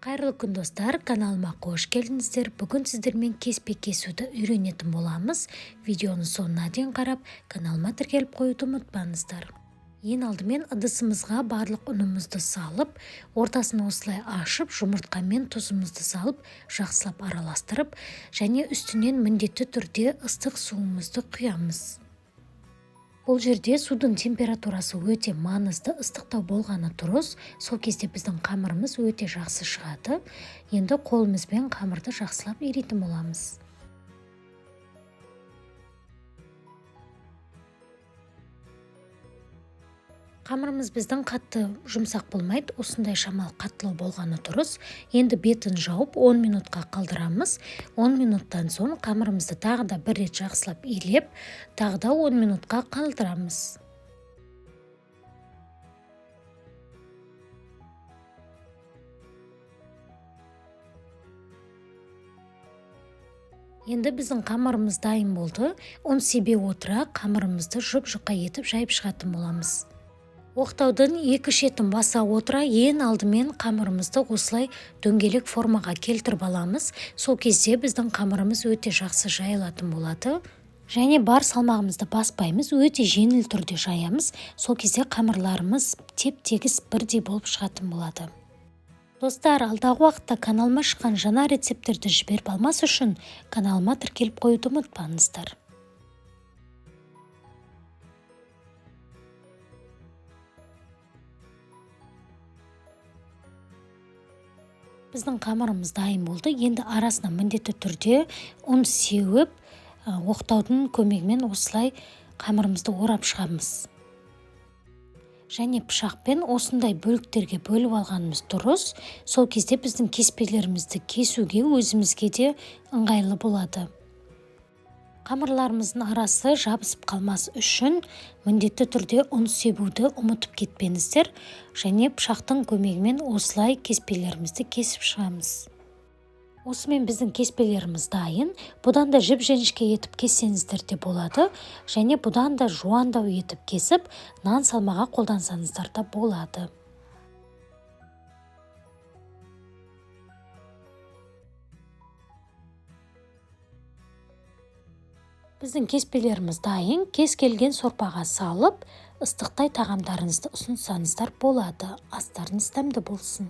Қайырлы күн, достар! Каналыма қош келдіңіздер! Бүгін сіздермен кеспе кесуді үйренетін боламыз. Видеоны соңына дейін қарап, каналыма тіркеліп қоюды ұмытпаңыздар. Ең алдымен ыдысымызға барлық ұнымызды салып, ортасын осылай ашып, жұмыртқа мен тұзымызды салып, жақсылап араластырып, және үстінен міндетті түрде ыстық суымызды құямыз. Бұл жерде судың температурасы өте маңызды, ыстықтау болғаны дұрыс. Сол кезде біздің қамырымыз өте жақсы шығады. Енді қолымызбен қамырды жақсылап илейтін боламыз. Қамырымыз біздің қатты жұмсақ болмайды, осындай шамалы қаттылау болғаны дұрыс. Енді бетін жауып 10 минутқа қалдырамыз. 10 минуттан соң қамырымызды тағы да бір рет жақсылап илеп, тағы да 10 минутқа қалдырамыз. Енді біздің қамырымыз дайын болды. Ұн себе отыра қамырымызды жұп-жұқа етіп жайып шығатын боламыз. Оқтаудың екі шетін баса отыра ең алдымен қамырымызды осылай дөңгелек формаға келтіріп аламыз. Сол кезде біздің қамырымыз өте жақсы жайылатын болады. Және бар салмағымызды баспаймыз, өте жеңіл түрде жаямыз. Сол кезде қамырларымыз теп-тегіс бірдей болып шығатын болады. Достар, алдағы уақытта каналыма шыққан жаңа рецепттерді жіберіп алмас үшін каналыма тіркеліп қоюды ұмытпаңыздар. Біздің қамырымыз дайын болды. Енді арасына міндетті түрде ұн сеуіп, оқтаудың көмегімен осылай қамырымызды орап шығамыз. Және пышақпен осындай бөліктерге бөліп алғанымыз дұрыс. Сол кезде біздің кеспелерімізді кесуге өзімізге де ыңғайлы болады. Қамырларымыздың арасы жабысып қалмас үшін міндетті түрде ұн себуді ұмытып кетпеңіздер. Және пышақтың көмегімен осылай кеспелерімізді кесіп шығамыз. Осымен біздің кеспелеріміз дайын. Бұдан да жіп-жіңішке етіп кессеңіздер де болады. Және бұдан да жуандау етіп кесіп, нан салмаға қолдансаңыздар да болады. Біздің кеспелеріміз дайын. Кез келген сорпаға салып, ыстықтай тағамдарыңызды ұсынсаңыздар болады. Астарыңыз дәмді болсын.